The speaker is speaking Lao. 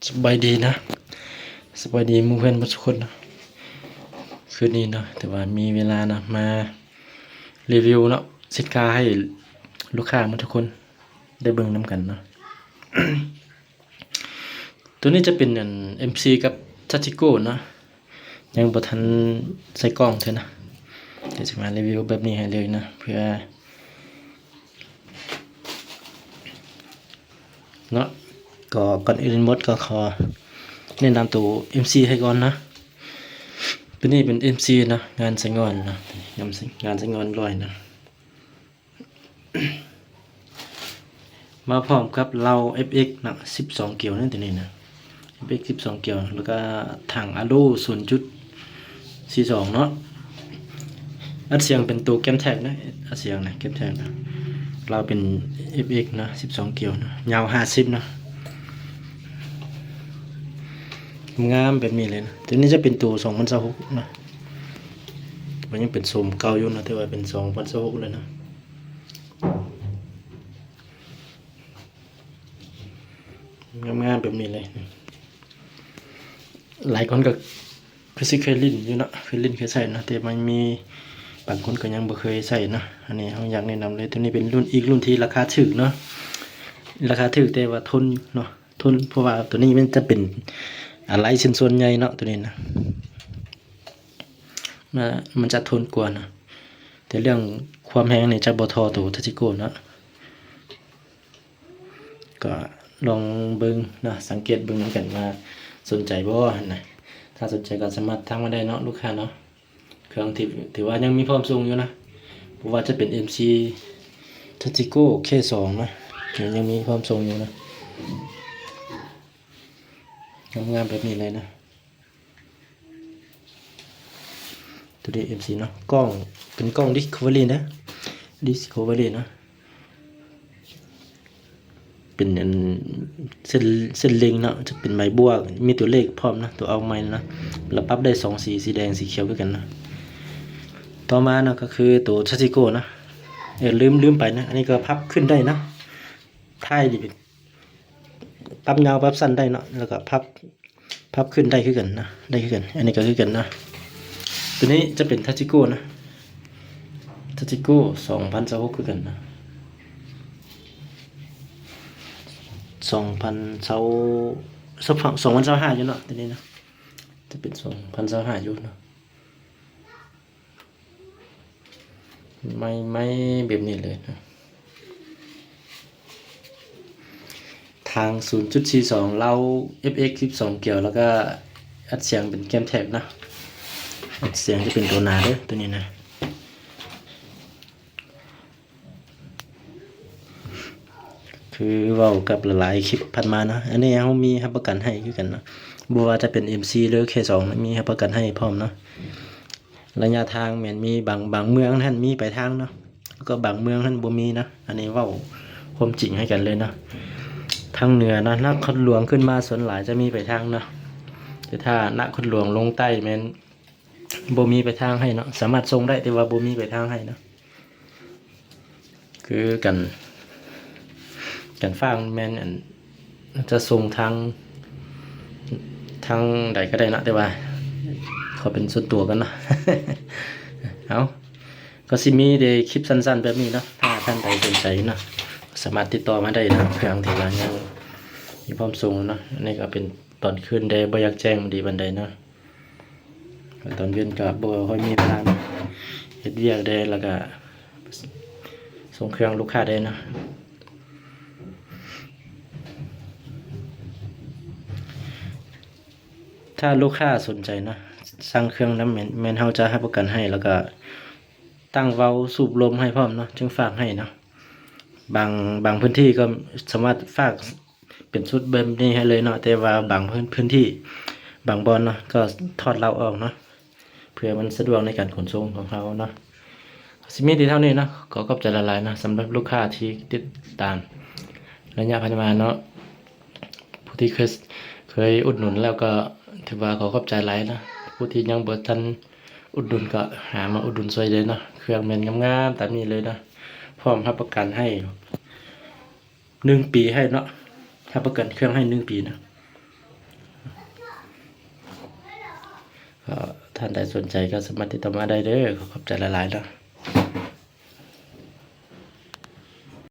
ສະບາຍດີນະ ສະບາຍດີໝູ່ເພື່ອນເບິດທຸກຄົນນະ. ຄືນນີ້ເນາະ ຖືວ່າມີເວລານະ ມາຣີວິວເນາະ ສິນຄ້າໃຫ້ລູກຄ້າໝົດທຸກຄົນໄດ້ເບິ່ງນຳກັນເນາະ. ໂຕນີ້ຈະເປັນອັນ ເອັມຊີ ກັບ ທາຈິໂກ ເນາະ ຍັງບໍ່ທັນໃສ່ກ່ອງເທື່ອນະ. ດຽວຈະມາຣີວິວແບບນີ້ໃຫ້ເລີຍນະ ເພື່ອ ເນາະ ກໍກ່ອນອື່ນໝົດກໍຂໍແນະນຳໂຕ ເອັມຊີ ໃຫ້ກ່ອນເນາະ. ໂຕນີ້ເປັນ ເອັມຊີ ເນາະ ງານສະຫງວນເນາະ ງານສະຫງວນລອຍເນາະ ມາພ້ອມກັບເລົາ ເອັຟເອັກ ເນາະ ສິບສອງກຽວເນາະ ໂຕນີ້ນະ ເອັຟເອັກ ສິບສອງກຽວ ແລ້ວກໍຖັງອາໂລ ສູນຈຸດສີ່ສອງເນາະ. ອັດສຽງເປັນໂຕ Camtech ນະ ອັດສຽງນະ Camtech ນະ. ລາວເປັນ ເອັຟເອັກ ນະ ສິບສອງກຽວນະ ຍາວຫ້າສິບນະ ງາມແບບນີ້ເລີຍນະ. ໂຕນີ້ຈະເປັນໂຕສອງພັນຊາວຫົກນະ ມັນຍັງເປັນໂສມເກົ່າຢູ່ນະ ແຕ່ວ່າເປັນສອງພັນຊາວຫົກແລ້ວນະ. ງາມໆ ແບບນີ້ເລີຍ. ຫຼາຍຄົນກໍຄືຊິເຄີຍຫຼິ້ນຢູ່ເນາະ ເຄີຍຫຼິ້ນເຄີຍໃຊ້ເນາະ ແຕ່ມັນມີບາງຄົນກໍຍັງບໍ່ເຄີຍໃຊ້ເນາະ. ອັນນີ້ເຮົາຢາກແນະນຳເລີຍ ໂຕນີ້ເປັນລຸ້ນ ອີກລຸ້ນທີ່ລາຄາຖືກເນາະ ລາຄາຖືກແຕ່ວ່າທົນເນາະ ທົນ ເພາະວ່າໂຕນີ້ມັນຈະເປັນອາໄລຊິ້ນສ່ວນໃຫຍ່ເນາະ ໂຕນີ້ນະ ມັນ ມັນຈະທົນກວ່າເນາະ ແຕ່ເລື່ອງຄວາມແຮງນີ້ຈະບໍ່ທໍ່ໂຕ ທາຈິໂກ ເນາະ. ກໍລອງເບິ່ງເນາະ ສັງເກດເບິ່ງນຳກັນວ່າສົນໃຈບໍ່ຫັ້ນນະ. ຖ້າສົນໃຈກໍສາມາດທັກມາໄດ້ເນາະ ລູກຄ້າເນາະ. ເຄື່ອງທີ່ ຖືວ່າຍັງມີພ້ອມສົ່ງຢູ່ນະ ບໍ່ວ່າຈະເປັນ ເອັມຊີ ທາຈິໂກ ເຄສອງ ນະ ຍັງມີພ້ອມສົ່ງຢູ່ນະ. ງາມໆ ແບບນີ້ເລີຍນະ. ໂຕນີ້ ເອັມຊີ ເນາະ ກ້ອງ ເປັນກ້ອງ Discovery ນະ Discovery ເນາະ ເປັນອັນເສັ້ນ ເສັ້ນເລັງເນາະ ຈະເປັນໄມ້ບວກ ມີຕົວເລກພ້ອມນະ ຕົວອອກໃໝ່ນະ ແລ້ວປັບໄດ້ສອງສີ ສີແດງ ສີຂຽວຄືກັນນະ. ຕໍ່ມາເນາະ ກໍຄືໂຕ ທາຈິໂກ ເນາະ ເອີ ລືມ ລືມໄປນະ ອັນນີ້ກໍພັບຂຶ້ນໄດ້ເນາະ ທ້າຍນີ້ເປັນ ປັບຍາວປັບສັ້ນໄດ້ເນາະ ແລ້ວກໍພັບ ພັບຂຶ້ນໄດ້ຄືກັນນະ ໄດ້ຄືກັນ. ອັນນີ້ກໍຄືກັນນະ ໂຕນີ້ຈະເປັນ ທາຈິໂກ ນະ ທາຈິໂກ ສອງພັນຊາວຫົກຄືກັນນະ ສອງພັນຊາວ ສອງພັນຊາວຫ້າຢູ່ເນາະ ໂຕນີ້ນະ ຈະເປັນສອງພັນຊາວຫ້າຢູ່ເນາະ. ໃໝ່ໆ ແບບນີ້ເລີຍນະ ທາງ ສູນຈຸດສີ່ສອງ ເລົາ ເອັຟເອັກ ສິບສອງກຽວ ແລ້ວກໍອັດສຽງເປັນ Camtech ເນາະ ອັດສຽງຈະເປັນຕົວໜາເດີ ຕົວນີ້ນະ. ຄືເວົ້າກັບຫຼາຍໆຄລິບຜ່ານມາເນາະ ອັນນີ້ເຮົາມີຮັບປະກັນໃຫ້ຄືກັນເນາະ ບໍ່ວ່າຈະເປັນ ເອັມຊີ ຫຼື ເຄສອງ ມີຮັບປະກັນໃຫ້ພ້ອມເນາະ. ໄລຍະທາງແມ່ນມີບາງ ບາງເມືອງຫັ້ນມີປາຍທາງເນາະ ແລ້ວກໍບາງເມືອງຫັ້ນບໍ່ມີເນາະ. ອັນນີ້ເວົ້າຄວາມຈິງໃຫ້ກັນເລີຍເນາະ ທາງເໜືອເນາະ ນະຄອນຫຼວງຂຶ້ນມາສ່ວນຫຼາຍຈະມີປາຍທາງເນາະ ແຕ່ຖ້ານະຄອນຫຼວງລົງໃຕ້ແມ່ນ ບໍ່ມີປາຍທາງໃຫ້ເນາະ ສາມາດສົ່ງໄດ້ ແຕ່ວ່າບໍ່ມີປາຍທາງໃຫ້ເນາະ. ຄືການ ການຝາກແມ່ນ ອັນ ຈະສົ່ງທາງ ທາງໃດກໍໄດ້ເນາະ ແຕ່ວ່າຂໍເປັນສ່ວນຕົວກ່ອນເນາະ. ເອົາ ກໍຊິມີແຕ່ຄລິບສັ້ນໆແບບນີ້ເນາະ ຖ້າທ່ານໃດສົນໃຈເນາະ ສາມາດຕິດຕໍ່ມາໄດ້ເນາະ ເຄື່ອງທີ່ວ່າຍັງມີພ້ອມສົ່ງເນາະ. ອັນນີ້ກໍເປັນຕອນຄືນແດ່ ບໍ່ຢາກແຈ້ງດີປານໃດເນາະ. ຕອນເວັນກໍບໍ່ຄ່ອຍມີເວລາເນາະ ເຮັດວຽກແດ່ ແລ້ວກໍສົ່ງເຄື່ອງລູກຄ້າແດ່ເນາະ. ຖ້າລູກຄ້າສົນໃຈເນາະ ສັ່ງເຄື່ອງນຳ ແມ່ນ ແມ່ນເຮົາຈະຮັບປະກັນໃຫ້ ແລ້ວກໍຕັ້ງວາວສູບລົມໃຫ້ພ້ອມເນາະ ຈຶ່ງຝາກໃຫ້ເນາະ. ບາງ ບາງພື້ນທີ່ກໍສາມາດຝາກ ເປັນຊຸດແບບນີ້ໃຫ້ເລີຍເນາະ ແຕ່ວ່າບາງພື້ນ ພື້ນທີ່ ບາງບ່ອນເນາະ ກໍຖອດເລົາອອກເນາະ ເພື່ອມັນສະດວກໃນການຂົນສົ່ງຂອງເຮົາເນາະ. ກໍຊິມີແຕ່ເທົ່ານີ້ເນາະ ຂໍຂອບໃຈຫຼາຍໆເນາະ ສຳລັບລູກຄ້າທີ່ຕິດຕາມໄລຍະຜ່ານມາເນາະ. ຜູ້ທີ່ເຄີຍ ເຄີຍອຸດໜູນແລ້ວກໍຖືວ່າຂໍຂອບໃຈຫຼາຍເນາະ ຜູ້ທີ່ຍັງບໍ່ທັນອຸດໜູນກໍຫາມາອຸດໜູນຊ່ອຍເລີຍເນາະ. ເຄື່ອງແມ່ນງາມໆຕາມນີ້ເລີຍເນາະ ພ້ອມຮັບປະກັນໃຫ້ ໜຶ່ງປີໃຫ້ເນາະ ຮັບປະກັນເຄື່ອງໃຫ້ໜຶ່ງປີນະ. ກໍທ່ານໃດສົນໃຈກໍສາມາດຕິດຕໍ່ມາໄດ້ເດີ. ຂອບໃຈຫຼາຍໆເນາະ.